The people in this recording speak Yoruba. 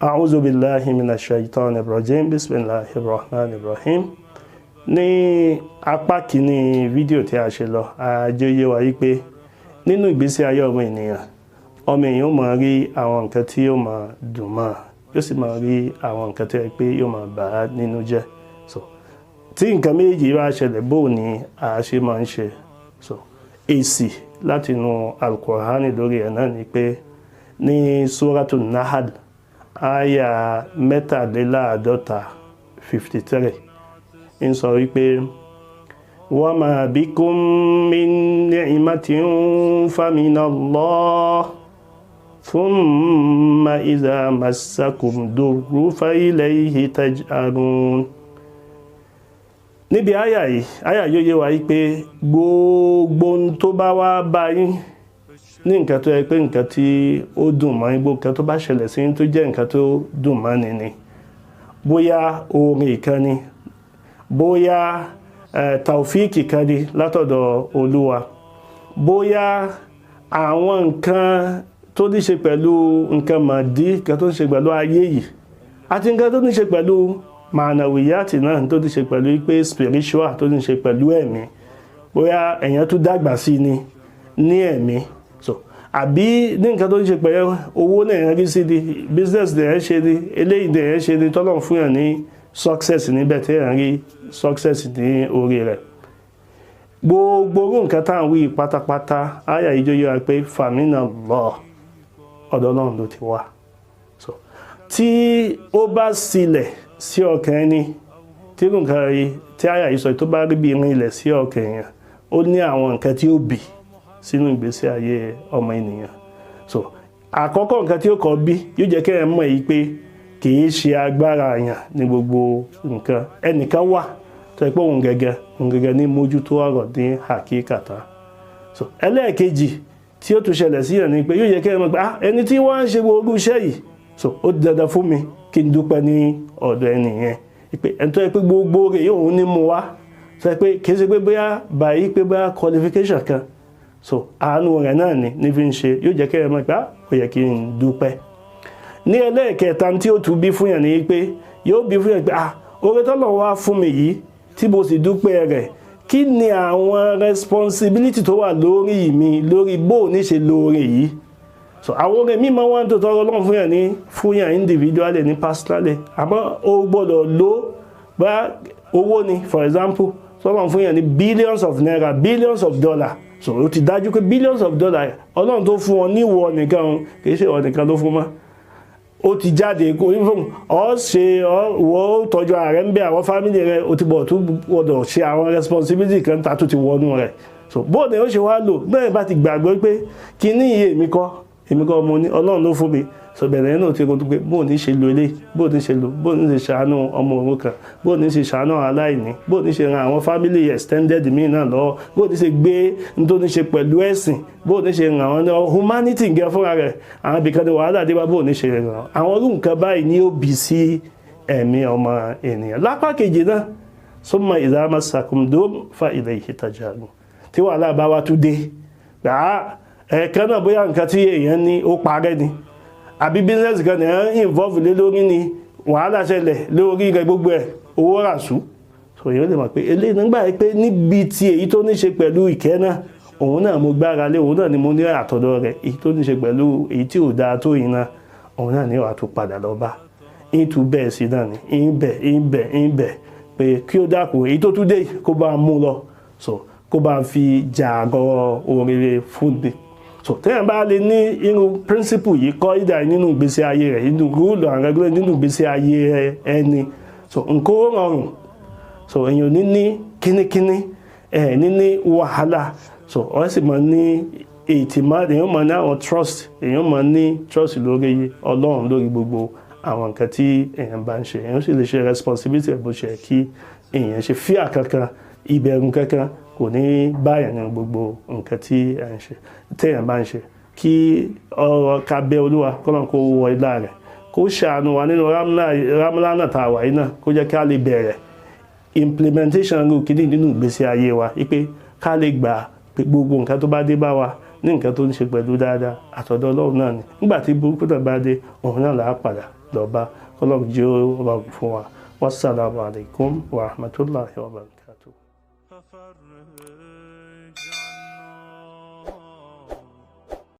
A'udhu billahi minash shaitanir rajim. Bismillahir rahmanir rahim. Ní apá kìíní fídíò tí a ṣe lọ, a jẹ́ yé wa yí pé nínú ìgbésí ayé ọmọ ènìyàn, ọmọ èèyàn ó máa rí àwọn nǹkan tí yóò máa dùn mọ́, yóò sì máa rí àwọn nǹkan tó yẹ pé yóò máa bà á nínú jẹ́. So tí nǹkan méjì bá ṣẹlẹ̀, bó ni a ṣe máa ń ṣe? So èsì láti inú Al-Qur'ani lórí ẹ̀ náà ni pé ní Suratu Nahal, aya 53, 53, ń sọ wípé wa ma bikum min ni'matin faminallah, thumma idha massakum durru fa ilayhi taj'arun. Níbi àyà yìí, àyà yóò yé wa yìí pé gbogbo ohun tó bá wá bá yín ní nǹkan tó yẹ pé nǹkan tí ó dùn mọ́ yín, gbogbo nǹkan tó bá ṣẹlẹ̀ sí yín tó jẹ́ nǹkan tó dùn mọ́ ni ni, bóyá orin kan ni, bóyá tàòfíìkì kan ni látọ̀dọ̀ Olúwa, bóyá àwọn nǹkan tó ní ṣe pẹ̀lú nǹkan mọ̀dí, nǹkan tó ní ṣe pẹ̀lú ayé yìí, àti nǹkan tó ní ṣe pẹ̀lú mànàwíyàtì náà, tó ní ṣe pẹ̀lú pé spiritual, tó ní ṣe pẹ̀lú ẹ̀mí, bóyá èèyàn tún dàgbà sí ni ní ẹ̀mí, so àbí ní nǹkan tó ní ṣe pẹ̀lú owó náà èèyàn rí sí ni, business náà èèyàn ṣe ni, eléyìí náà èèyàn ṣe ni, tọ́lọ́run fún yàn ní success níbẹ̀, tí èèyàn rí success ní orí rẹ̀, gbogbo orú nǹkan tá à ń wí pátápátá, àyà yìí jẹ́ yé wa pé faminallah, ọ̀dọ̀ Ọlọ́run ló ti wá. So tí ó bá sílẹ̀ sí ọkàn ẹni, tí irú nǹkan yìí tí àyà yìí sọ tó bá rí bí irin ilẹ̀ sí ọkàn èèyàn, ó ní àwọn nǹkan tí ó bì sínú ìgbésí ayé ọmọ ènìyàn. So àkọ́kọ́ nǹkan tí ó kọ́ bí yóò jẹ́ kí ẹ mọ̀ yìí pé kì í ṣe agbára èèyàn ní gbogbo nǹkan. Ẹnìkan wà tó yẹ pé òun gẹ́gẹ́ ní mójútó ọ̀rọ̀ ní àkíkàtà. So ẹlẹ́ẹ̀kejì tí ó tún ṣẹlẹ̀ sí yàn ni pé yóò yẹ kí ẹ mọ̀ pé, ah, ẹni tí wọ́n ń ṣe gbogbo iṣẹ́ yìí, so ó di dandan fún mi kí n dúpẹ́ ní ọ̀dọ̀ ẹni yẹn, pé ẹni tó yẹ pé gbogbo rẹ̀ yóò ní mú wá, sọ pé kì í ṣe pé bóyá báyìí, pé bóyá qualification kan, so àánú rẹ̀ náà ni ní fi ń ṣe. Yóò jẹ́ kí ẹ mọ̀ pé, ah, ó yẹ kí n dúpẹ́. Ní ẹlẹ́ẹ̀kẹta tí ó tún bí fún yàn ni pé yóò bí fún yàn pé, ah, oore tọ́lọ́run wá fún mi yìí tí mo sì dúpẹ́ rẹ̀, kí ni àwọn responsibility tó wà lórí mi lórí bó ní ṣe lóore yìí? So àwọn oore mímọ́ wọn tó tọrọ Ọlọ́run fún yàn ní, fún yàn individually ní, personally, àmọ́ ó gbọ́dọ̀ lò. Bá owó ni, for example, tọ́lọ́run fún yàn ní billions of naira, billions of dollars, so ó ti dájú pé billions of dollars Ọlọ́run tó fún ọ níwọ nìkan, kì í ṣe ìwọ nìkan ló fún mọ́. Ó ti jáde kó fún ọ ṣe ọ wọ́ tọ́jú ààrẹ ń bẹ, àwọn family rẹ, ó ti bọ̀ tó gbọdọ̀ ṣe àwọn responsibility kan ta tó ti wọnú rẹ̀. So bóò ni ó ṣe wá lò náà bá ti gbàgbọ́ pé kíní yìí, èmi kọ́ mo ní, Ọlọ́run ló fún mi. So bẹ̀rẹ̀ náà ti ronú pé bóò ní ṣe lo ilé, bóò ní ṣe lò, bóò ní ṣe ṣàánú ọmọ òrukàn, bóò ní ṣe ṣàánú aláìní, bóò ní ṣe ran àwọn family extended mi náà lọ́wọ́, bóò ní ṣe gbé n tó ní ṣe pẹ̀lú ẹ̀sìn, bóò ní ṣe ràn wọ́n lọ́wọ́, humanity nǹkan fúnra rẹ̀, àwọn ibìkan ní wàhálà dé bá, bóò ní ṣe ràn àwọn irú nǹkan báyìí ní ó bí sí ẹ̀mí ọmọ ènìyàn. Lápá kejì náà, summa idha massakum dur fa ilayhi tajarun, tí wàhálà bá wá tún dé gbàá ẹ̀ẹ̀kan náà, bóyá nǹkan tí èèyàn ní ó parẹ́ ni, àbí business kan nìyẹn involve lé lórí ni, wàhálà ṣẹlẹ̀ lórí rẹ̀, gbogbo ẹ̀ owó rà sú. So èèyàn lè mọ̀ pé eléyìí nígbà yìí pé níbi tí èyí tó ní ṣe pẹ̀lú ìkẹ́ náà, òun náà mo gbára lé, òun náà ni mo ní àtọ̀dọ̀ rẹ̀. Èyí tó ní ṣe pẹ̀lú èyí tí ò dáa tó yìí náà, òun náà ní wàá tó padà lọ bá ìtú bẹ́ẹ̀ sí náà ni ìbẹ̀ ìbẹ̀ ìbẹ̀ pé kí ó dákun, èyí tó tún dé kó bá mú lọ, so kó bá fi jàgọ̀ oríire fún mi. So téèyàn bá lè ní irú principle yìí, kọ́ ìdá nínú ìgbésí ayé rẹ̀, nínú rule and regulation nínú ìgbésí ayé ẹni, so nǹkan ó rọrùn. So èèyàn ní ní kínníkínní ẹ̀ ní ní wàhálà, so ọ sì máa ní ètìmá, èèyàn máa ní àwọn trust, èèyàn máa ní trust lórí Ọlọ́run, lórí gbogbo àwọn nǹkan tí èèyàn bá ń ṣe. Èèyàn sì lè ṣe responsibility bó ṣe kí èèyàn ṣe. Fíà kankan, ìbẹ̀rù kankan kò ní báyàn ní gbogbo nǹkan tí ẹ̀ ń ṣe, téèyàn bá ń ṣe. Kí ọ̀rọ̀ ká bẹ Olúwa kọ́nà kó wọ ilá rẹ̀, kó ṣàánú wa nínú Ramadan tá a wà yìí náà, kó jẹ́ kí a lè bẹ̀rẹ̀ implementation rú kíní nínú ìgbésí ayé wa, wípé ká lè gbà pé gbogbo nǹkan tó bá dé bá wa ní nǹkan tó ń ṣe pẹ̀lú dáadáa, àtọ̀dọ̀ Ọlọ́run náà ni. Nígbà tí burúkú náà bá dé, òun náà là á padà. lọ bá. Kọ́lọ́run jẹ́ ó rọrùn fún wa. Wassalamu alaikum wa rahmatullahi wa barakatuh. ففرج.